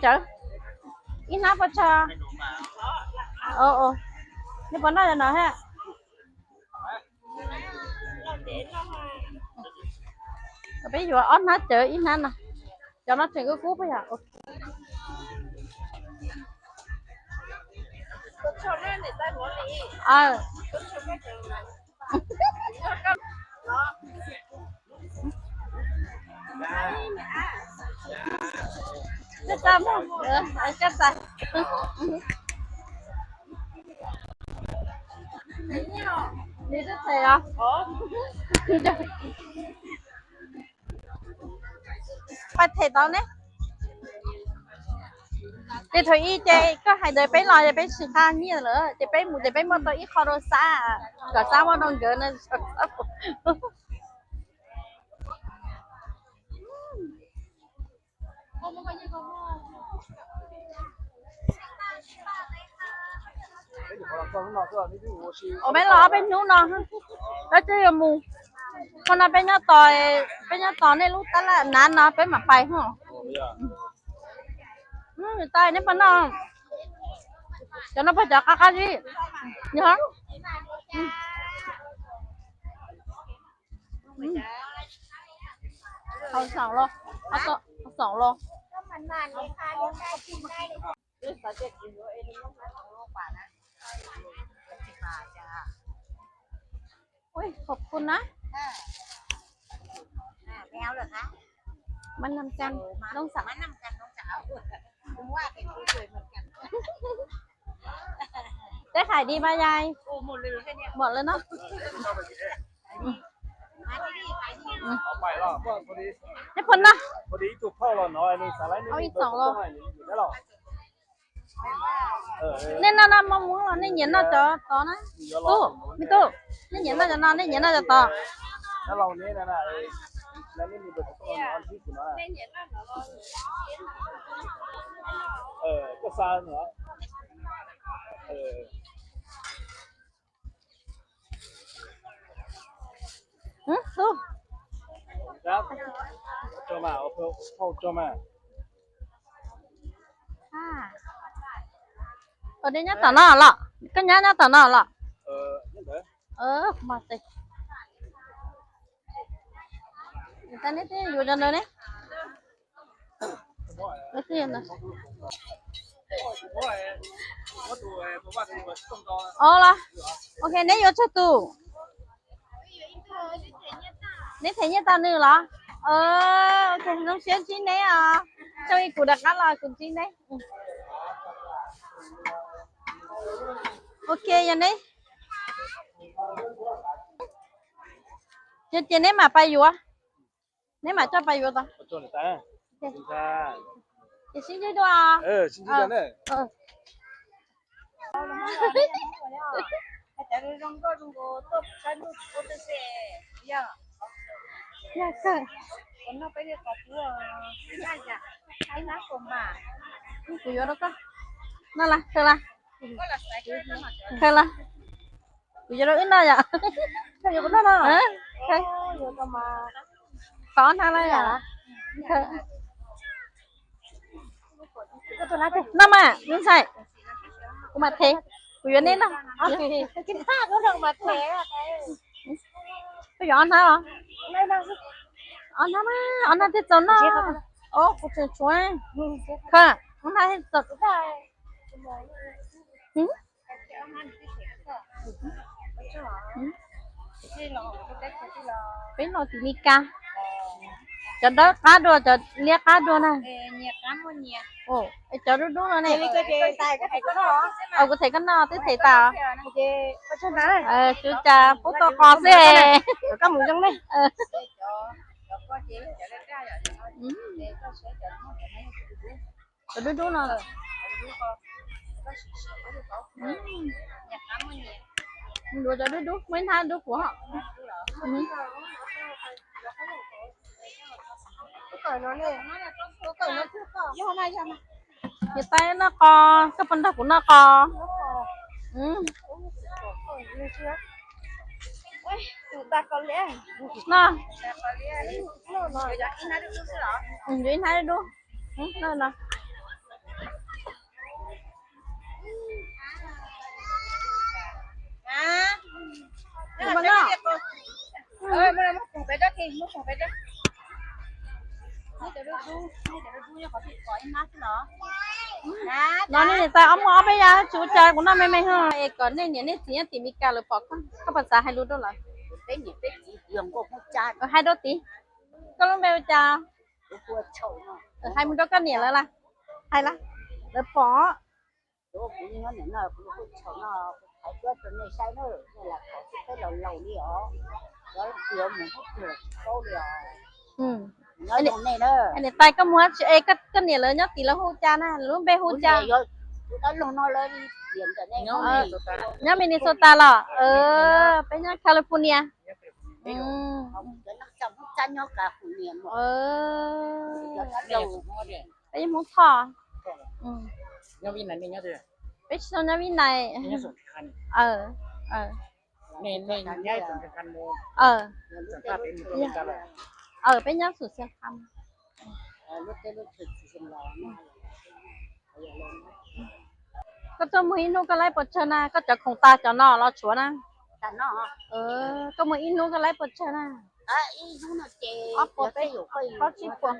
Cawv, ib hnab pes tsawg? Nej puas noj cov no thiab? Peb yuav ob hnab cawv ib hnab no. Cov no tseem kub kub puas yog? Pais them tau ne. Ces thaum ib ces koj hais ntawd peb los ces peb tsis nqa nyiaj lawm ces peb mus ces peb muab tau ib qho rau Xab, kom Xab muab rau nkawd na. Ua peb los ob peb hnub no, peb twb yuav mus. Qhov no peb nyob tos, peb nyob tos nej lub tab laj nav no peb mam pais ho. Nws tas nej puas noj? Cov no puas cov qab qab zib? Yog. Hau xaum los, hau xaum los. Ui, khov kun na. Mab nam can noo xav. Teb hais di mas yai. Npom lawm no. Neb puas noj? Au ib xaum los. Nej noj noj mov muab los nej nyiam noj cov tod na. Tub, me tub, nej nyiam noj cov no, nej nyiam noj cov tod. Koj nyob tom no los? Koj nyob nyob tom no los? Mas neb twb yuav cov ntawd ne. Os, ok, neb yuav tsawg tus? Neb them nyiaj tau nws los? Ok, zoo siab ntsib neb os. Tso kuv rov qab los kuv ntsib neb. Ok, yog neb, yog ces neb mam pais yuav. Neb mam coj pais yuav tau. Ces sib ntsib dua. Yog kawg. Kuv yuav rau koj. Noj las, khaws las. Khaws las. Kuv yuav rau wb noj yom. Koj yuav kuv noj no. Qhov ob hnab no yom. Noj mas, ntxhais. Kuv mam them. Kuv yuav neb noj. Koj yuav ob hnab los? Ob hnab mas, ob hnab thiaj txaus noj. Kuv tseem tshuav. Khaws, ob hnab thiaj txaus. Peb los tim li ka. Cov dawb qab dua, cov liab qab dua na. Cov dub dub no ne. Kuv them koj noj twb them tas. Tsw cas pub tau qos xwb. Cov dub dub no. Yuav cov dub dub, muaj ib hnab dub kuv. Niam tais noj qos, koj puas nrog kuv noj qos? Noj. Yuav ib hnab dub dub. Noj no. No nej niam tais ob muaj ob peb yas tsis ua cas kuv noj me me ho es kom nej niam nej txiv nyob tim Meskas lawv pom koj puas xav hais lus rau lawv? Hais rau tid. Koj lub npe ua cas? Hais mus rau koj niam lawv las. Hais las, lawv pom. Niam tais koj mus tsis es koj niam lawv nyob tim lawv hu cas na, lub npe hu cas? Nyob Minnesota los? Peb nyob California. Peb Hmoob Thoj. Peb tsis tau nyob Vib Nais. Peb nyob Xus Xias Kham. Koj tuaj muag ib hnub koj laib puas tsawg na? Koj cov khoom tas cov no los tshuav na? Koj muag ib hnub koj laib puas tsawg na? Ob puas peb, plaub tsib puas.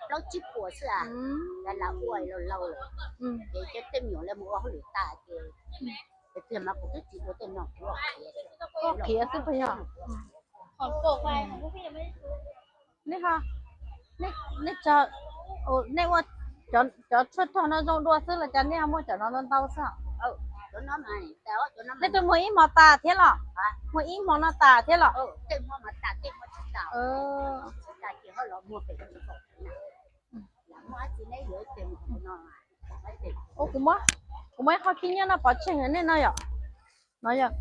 Plaub tsib puas xwb. Qhiav xwb puas yog? Nej ho, nej, nej ua cov tshuaj rog no zoo dua xwb los cas nej ho muaj cov no ntau ntau xwb? Nej twb muag ib hmo tas thiab los? Muag ib hmo no tas thiab los? Kuv muab, kuv muab ib qho khib nyiab no pov tseg nej no yom. No yog,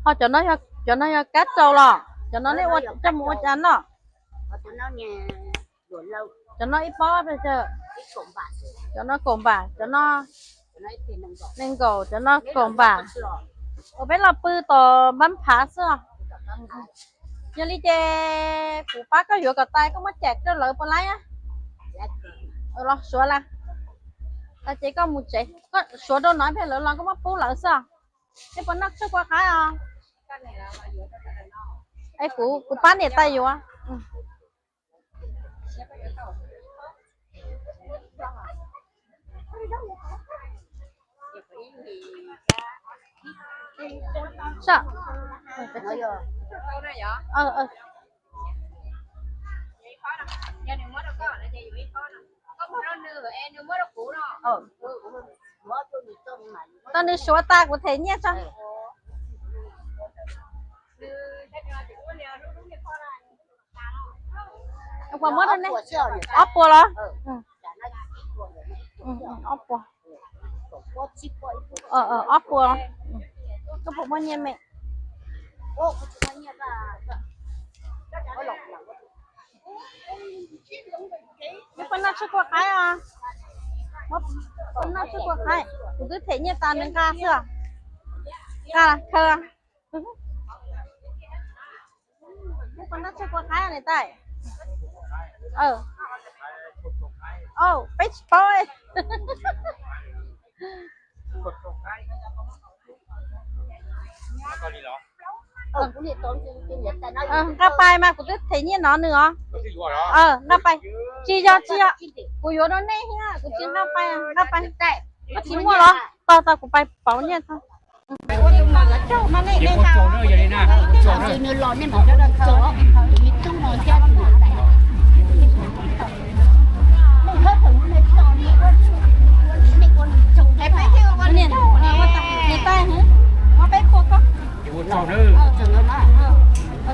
ho cov no, cov no yog kab rau los? Cov no nej ua coj mus ua cas noj? Cov no ib pob, cov no kaum npam, cov no nees nkaum, cov no kaum npam. Ua peb los pw tom npab phav xwb. Yog li ces kuv pab koj yuav kom tas koj muab cais rau lawv puas laib? Los suav las, tas ces koj mus tsev, koj suav rau no peb lawv los koj muab pub lawv xwb. Nej puas noj tshuaj kua qaib os? Es kuv, kuv pab niam tais yuav. Tau nws suav tas kuv them nyiaj tso. Ob puas los? Ob puas. Ob puas. Koj puas muaj nyiaj me? Muab pab noj tshuaj kua qaib os. Muab pab noj tshuaj kua qaib, kuv twb them nyiaj tas nws nqa xwb. Nqa khaws. Muab pab noj tshuaj kua qaib niam tais. Peb tsis paub. Nqa pais mas kuv twb them nyiaj no nws os. Nqa pais. Tsis yog, tsis yog, kuv yuav rau nej thiab, kuv tsis nqa pais, nqa pais. Koj tsis muaj los? Tau tau, kuv pais pauv nyiaj tau. Niam tais, peb pua koj.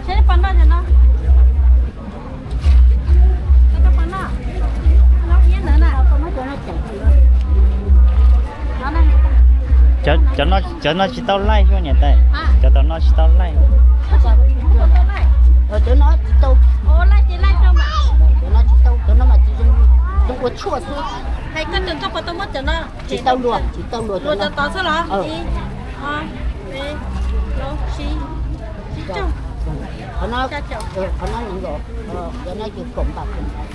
Seb pab noj cov no. Cov no tsis tau laij xyov niam tais. Cov tom no tsis tau laij. Ua tshuaj xwb. Tsis tau luag, tsis tau luag. Luag cov tod xwb los? Qhov no nees nkaum, cov no ces kaum npam, kaum npam.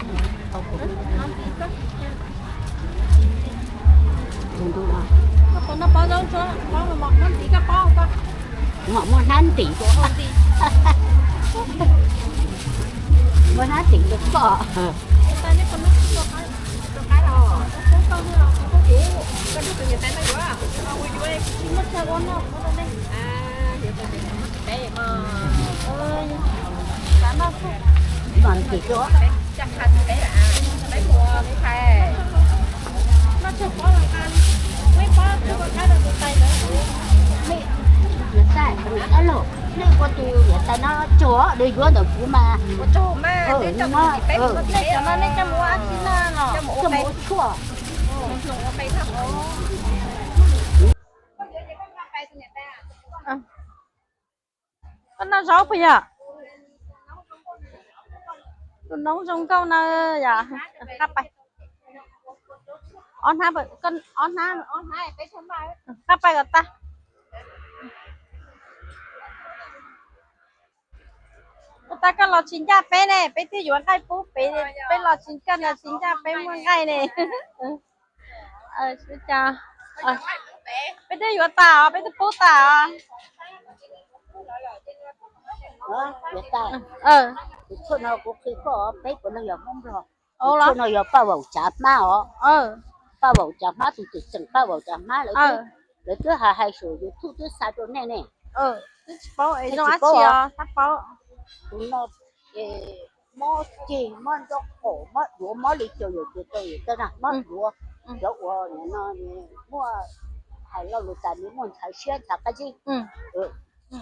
Koj puas noj pob zaub ntsuab, pob mos mos hnab ntim koj pob koj. Muaj hnab ntim, muaj hnab ntim rau koj. Mas ntim rau. Niam tais, niam tais los, nej ua tus niam tais no tsuag, nws yuav ntawm kuv mas. Nej cov no nej coj mus ua dab tsi na los? Coj mus ua tshuaj. Koj noj zaub puas yog? Tus noob zoo nkauj na yom. Qab pais. Ob hnab, ob hnab, qab pais kom tag. Ua tas koj los tsis ncaj peb ne, peb twb yuav nqaij pub pem, peb los tsis ncaj, tsis ncaj peb muaj nqaij ne. Peb twb yuav tas os, peb twb pub tas os. Tus tshuaj no kuv qhia koj, peb puav leej yog Hmoob Nplog. Tus tshuaj no yog Paj Vaum Tsav Hmab os. Paj Vaum Tsav Hmab, tus twg tseem Paj Vaum Tsav Hmab lawv twb, lawv twb hais hais saum YouTube twb xa rau nej ne. Twb tsis paub es zoo dab tsi os, tab paub. Tus no mob ceg, mob nraub qaum, mob duav, mob li cas yam twg tau yam twg na, mob duav. Cov uas no muaj, hais lo lus tas nws muaj ntshav siab ntshav qab zib.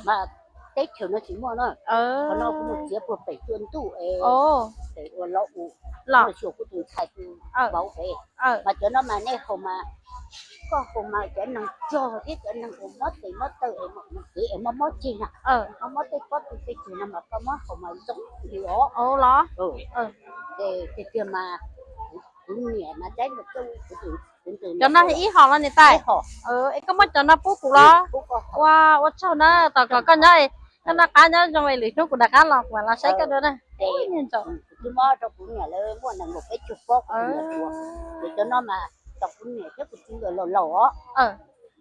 Mas teb chaws no tsis muaj na. Qhov no kuv mus txiav puag pem cua ntuj es, pem uas los u, los xyuas kuv tus ntxhais tus vauv pem. Mas cov no mas nej haus mas, koj haus mas cov neeg cog thiab cov neeg uas mob tes mob taw es, kev es mob mob ceg na, mob mob tej pob tw tej ceg no mas koj muab haus mas zoo li os. Ces tiag tiag mas kuv niam mas dab ntawm kuv tus, cov no ib hom los niam tais? Es koj muab cov no pub kuv los? Ua, ua tsaug na, tos kom koj nyob, koj noj qab nyob zoo es lwm hnub kuv rov qab los kuv mam los saib koj dua na. Twb mob rau kuv niam lawv muaj nees nkaum peb caug pob kuv tus niam tuag. Ces cov no mas tos kuv niam thiab kuv txiv nkawd laus laus os.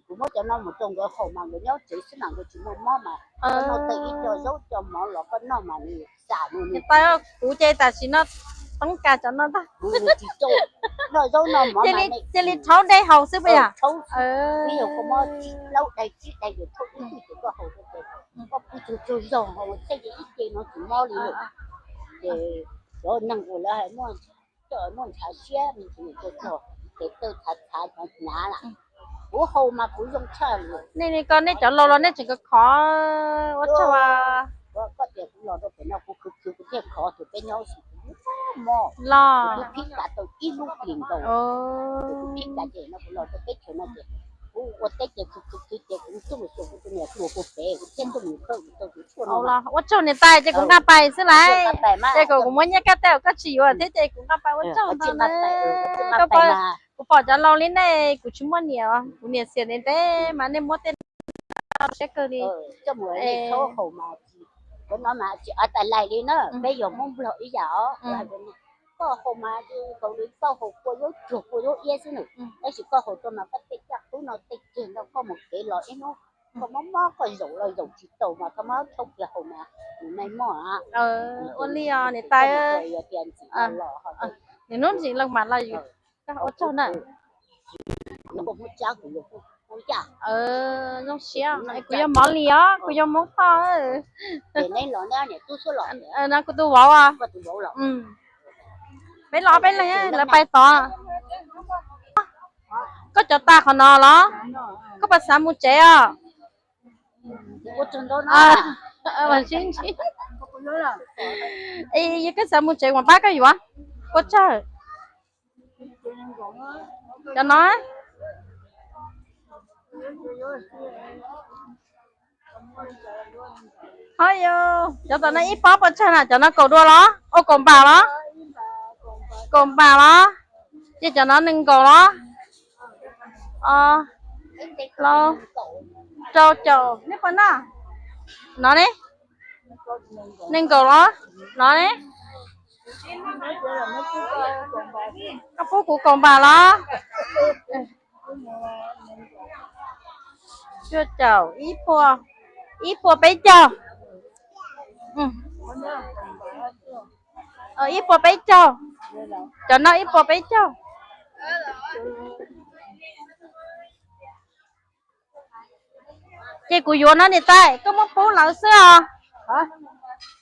Kuv muab cov no mus rau nkawd haus mas nkawd nyob tsev xwb mas nkawd tsis muaj mob mas koj noj tau ib co zaub co mov los koj noj mas nws xam nws. Niam tais, kuv ces tam sim no toob kas cov no ntag. Noj zaub noj mov cia li rhaub dej haus xwb puas yog? Ib yam koj mob tsib plaub daig tsib daig ces rhaub ib tug ces koj haus rau ces koj pw tsaug tsaug zog haus tej ces ib ce no tsis mob li lawm. Ces cov neeg uas lawv hais muaj, coj muaj ntshav siab me ntsis mus cog cog, ces taw txhav txhav hnyav hnyav lawm. Kuv haus mas kuv zoo tshaj li. Nej li ko nej cov laus los nej tseem khov khov ua tsaug. Koj tias kuv los rau pem no kuv khwv khwv kuv thiaj khov, tus peb nyob ua si kuv mob mob los kuv phib kav tau ib lub plis nkaus. Kuv phib kav ces no kuv los rau teb chaws no ces kuv ua teb ces khwv khwv khwv ces kuv tuaj mus xyuas kuv tus niam hluas puag pem, kuv thiaj tuaj mus khawb kuv tau tus tshuaj no los. Ua tsaug niam tais, ces kuv nqa pais xwb lauj. Ces kuv, kuv muab nyiaj koj tej uas koj tsis yuav thiab ces kuv nqa pais ua tsaug ntau na. Kuv pom cov laus li nej kuv tsis muaj niam, kuv niam xiam ntev ntev mas nej muab tej siab kawg li. Coj mus thaub haus mas, cov no mas tsis tas lais li na, peb yog Hmoob Nplog ib yam os. Koj haus mas tau li koj haus kua zaub tsuag kua zaub iab xwb nws, tab sis koj haus rau mas koj tej caj qub no tej ceg no koj mus kev los ib hnub koj mob mob koj zaum los zaum tsis tau mas koj muab thaub kiag haus mas nws nai moj. Ua li os niam tais. Yog tias ntxim los, nws hnub ntxim los mam los yus, koj ua tsaug na. Zoo siab, kuv yog Mov Lis os, kuv yog Hmoob Thoj. No kuv tus vauv os. Peb los peb leeg lawv pais tod. Koj cov tas qhov no los? Koj puas xav mus tsev os? Yog koj xav mus tsev kuv pab koj yuav. Ua tsaug. Cov no, ho yog cov tom no ib pob puas tsawg na? Cov no kaum dua los? Ua kaum npam los? Kaum npam los? Ces cov no nees nkaum los? Rau caum, nej puas noj? No ne, nees nkaum los? No ne, koj pub kuv kaum npam los? Cuaj caum, ib puas, ib puas peb caug. Ib puas peb caug. Cov no ib puas peb caug. Ces kuv yuav no niam tais, koj muab pub lawv xwb os.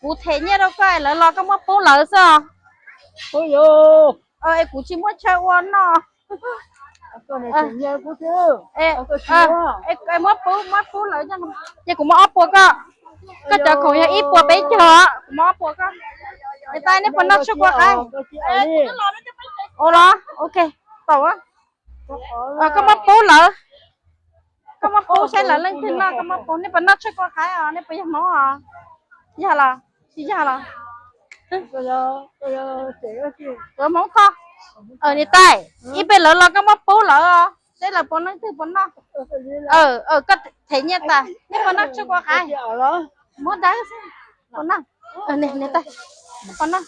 Kuv them nyiaj rau koj, lawv los koj muab pub lawv xwb os. Es kuv tsis muaj chaw ua noj. Muab pub, muab pub lawv, ces kuv muab ob puas koj. Koj cov khoom yog ib puas peb caug, kuv muab ob puas koj. Niam tais, nej puas noj tshuaj kua qaib? Ua los, ok, tau. Koj muab pub lawv, koj muab pub saib lawv leej twg noj, koj muab pub. Nej puas noj tshuaj kua qaib os? Nej puas yog Hmoob os? Yog los tsis yog los? Hmoob Thoj. Niam tais, ib pliag lawv los koj muab pub lawv os, saib lawv puas, leej twg puas noj. Koj them nyiaj tas, nej puas noj tshuaj kua qaib? Muab dawb xwb. Puas noj? Niam tais, puas noj?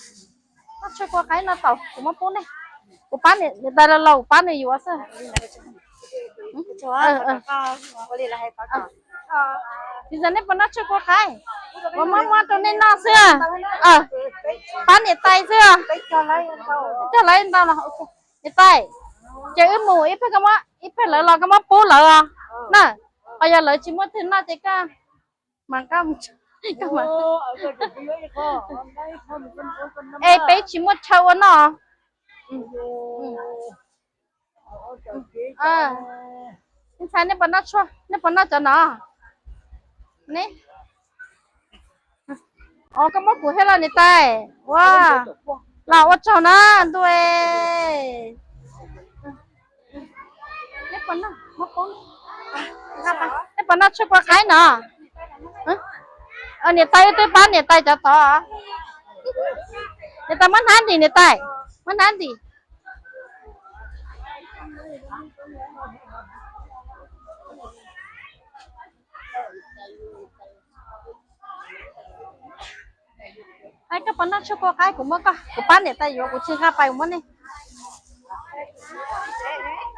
Noj tshuaj kua qaib no tau, kuv muab pub nej. Kuv pab niam tais los los kuv pab nws yuav xwb. Tsis yog, nej puas noj tshuaj kua qaib? Kuv muab muab rau nej noj xwb. Pab niam tais xwb. Cog lawv ntau los. Niam tais, ces wb mus ib pliag, ib pliag lawv los koj muab pub lawv os na. Ho yog lawv tsis muaj twg noj ces koj mas, koj mas. Es peb tsis muaj chaw ua noj. Ntxhais, nej puas noj tshuaj, nej puas noj cov no? Ne, koj muab kuv thiab los niam tais. Ua, los ua tsaug na ntuj. Nej puas noj tshuaj kua qaib no? Niam tais, wb twb pab niam tais cov tod. Niam tais, muab hnab ntim niam tais, muab hnab ntim. Koj puas noj tshuaj kua qaib? Kuv muab koj, kuv pab niam tais yuav, kuv tsis nqa pais, kuv muab nej.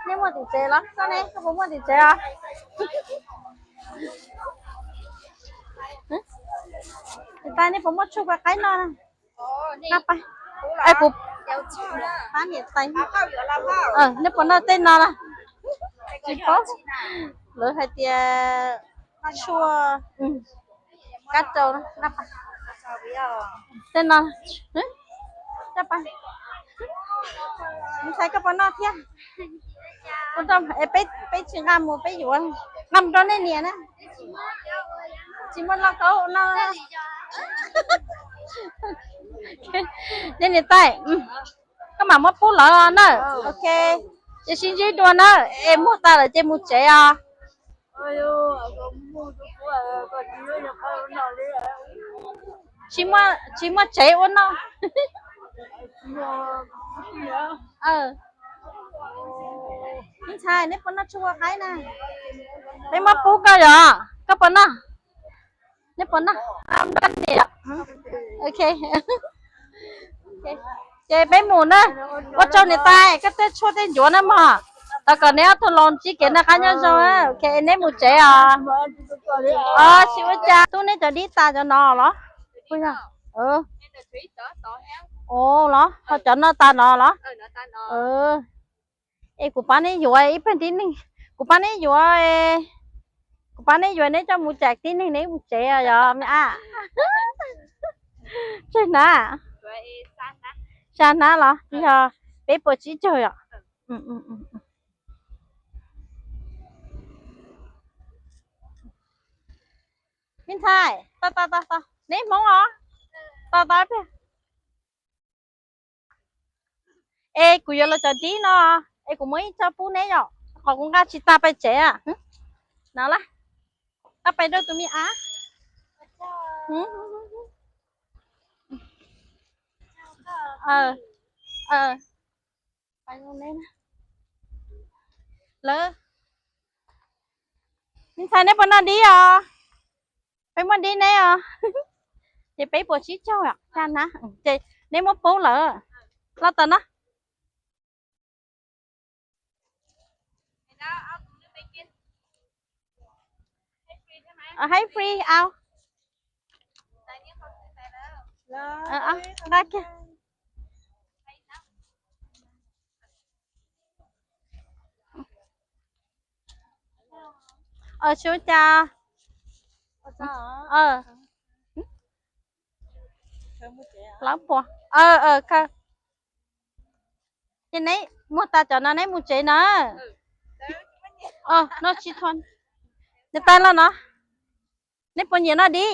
Nej muaj tim tsev los? Koj ne, koj puas muaj tim tsev os? Niam tais, nej puas muaj tshuaj kua qaib noj? Kuv pab niam tais. Nej puas noj tej no na? Tsis paub. Lawv hais tias tshuaj kab rau. Tej no. Ntxhais, koj puas noj thiab? Peb tsis nqa mus, peb yuav nqa mus rau nej niam na. Tsis muaj lauj kaub no. Nej niam tais, koj mam muab pub lawv na. Ok, ces sib ntsib dua na. Es muag tas lawm ces mus tsev os. Tsis muaj tsev ua noj. Ntxhais, neb puas noj tshuaj kua qaib na? Peb muab pub koj yom, koj puas noj? Neb puas noj? Ok, ces peb mus na. Ua tsaug niam tais, koj tej tshuaj tej ncuav na mog. Thov kom neb ob tug los ntsib kev noj qab nyob zoo. Ok, neb mus tsev os. Tsis ua cas. Tub, neb cov dib tas cov no los? Los ho cov no tas no los? Es kuv pab neb yuav ib pab tib neeg, kuv pab neb yuav, kuv pab neb yuav, neb coj mus tsam tib neeg neb mus tsev yom me ab. Tsawg hnab? Xya hnab los yog peb puas tsib caug yom? Me ntxhais, tos tos tos tos, neb Hmoob os? Tos tos ib pliag. Es kuv yuav los cov dib no, es kuv muab ib co pub neb yom, qhov kuv nqa tsis tas pais tsev. No lawm, nqa pais rau tus me ab. Lawv, me ntxhais, neb puas noj dib os? Peb muaj dib neb os. Ces peb puas tsib caug, neb muab pub lawm. Los tom no. Hais free au. Nqa kiag. Sub cas. Lawv puas. Ces neb muag tas cov no neb mus tsev na. No tsis tho. Nws tas los no. Neb puas nyiam no di?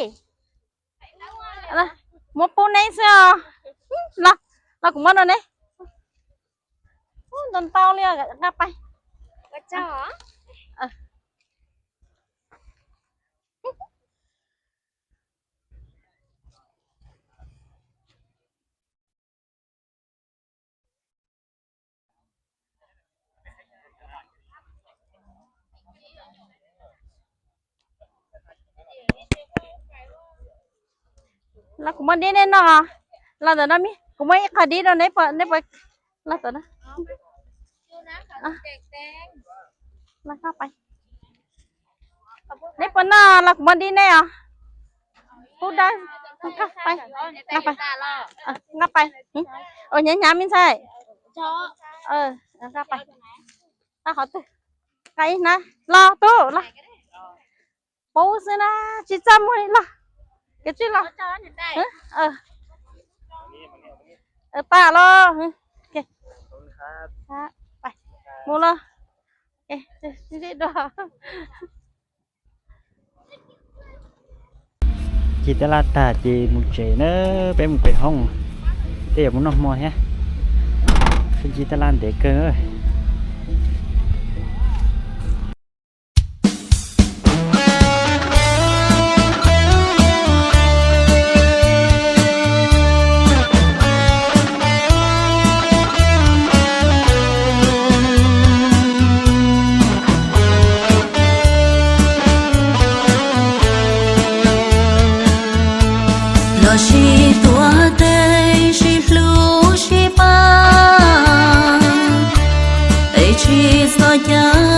Muab pub neb xwb os. Los, los kuv muab rau neb. Ntau ntau li os, nqa pais. Los kuv muab dib neb noj. Los ntawm no, kuv muab ib qho dib rau neb, neb puas, los ntawm no. Neb puas noj los kuv muab dib neb os. Pub dawb, nqa pais, nqa pais. Ua hnyav hnyav me ntxhais. Nqa pais. Nqa qhov twg? Nqa ib hnab los tub los. Pub xwb na, tsis txaj muag li los. Kev tsij los. Pam los. Mus los. Ci tab laj tag ces mus tsev na, peb mus pem hoob, tej yuav mus noj hmo thiab. Ci tab laj ntev kawg. Los sis tuav tes sib hlub sib pab, es tsis txhob cav